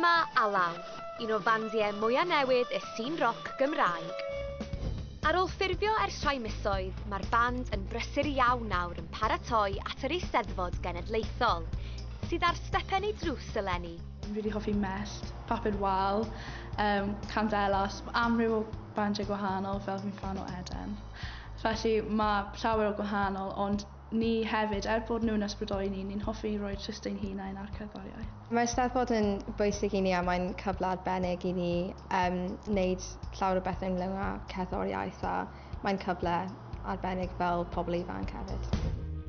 Dyma Alaw, un o fandiau mwyaf newydd y sîn roc Gymraeg. Ar ôl ffurfio ers rhai misoedd, mae'r band yn brysur iawn nawr yn paratoi at yr Eisteddfod Genedlaethol, sydd ar stepen ei drws eleni. Fi'n really hoffi Mellt, Papur Wal, Candelas, amryw o bandiau gwahanol, fel fi'n fan o Eden. Felly mae llawer o gwahanol, ond ni hefyd, er bod nhw'n ysbrydoli ni, ni'n hoffi rhoi twist ein hunain ar cerddoriaeth. Mae'r Steddfod yn bwysig i ni a mae'n cyfle arbennig i ni wneud llawer o bethau ynglyn â cerddoriaeth, a mae'n cyfle arbennig fel pobl ifanc hefyd.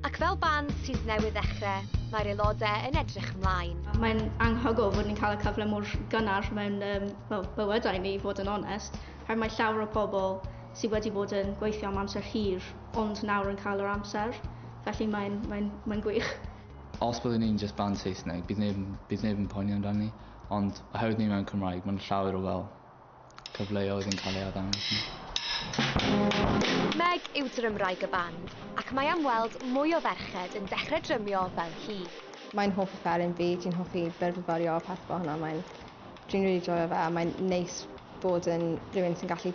Ac fel band sydd newydd ddechrau, mae'r aelodau yn edrych ymlaen. Mae'n anhygoel fod ni'n cael y cyfle mor gynnar mewn well, bywydau ni, fod yn onest. Herwydd mae llawer o bobl sydd wedi bod yn gweithio am amser hir, ond nawr yn cael yr amser. Felly mae'n gwych. Os byddwn ni'n just band Saesneg, bydd neb yn poeni amdani ni. Ond oherwydd ni mewn Cymraeg, mae'n llawer o fel cyfleoedd yn cael ei arddangos ni. Meg yw drymwraig y band, ac mae am weld mwy o ferched yn dechrau drymio fel hi. Mae'n hoff offeryn fi, dwi'n hoffi byrfyfyrio a peth fel hwnna. Dwi'n really joio fe a mae'n neis bod yn rhywun sy'n gallu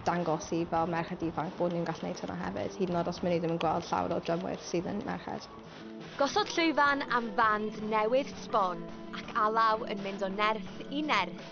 dangos i fel merched ifanc bod nhw'n gallu gwneud hwnna hefyd, hyd yn oed os maen nhw ddim yn gweld llawer o drymwyr sydd yn merched. Gosod llwyfan am fand newydd sbon ac Alaw yn mynd o nerth i nerth.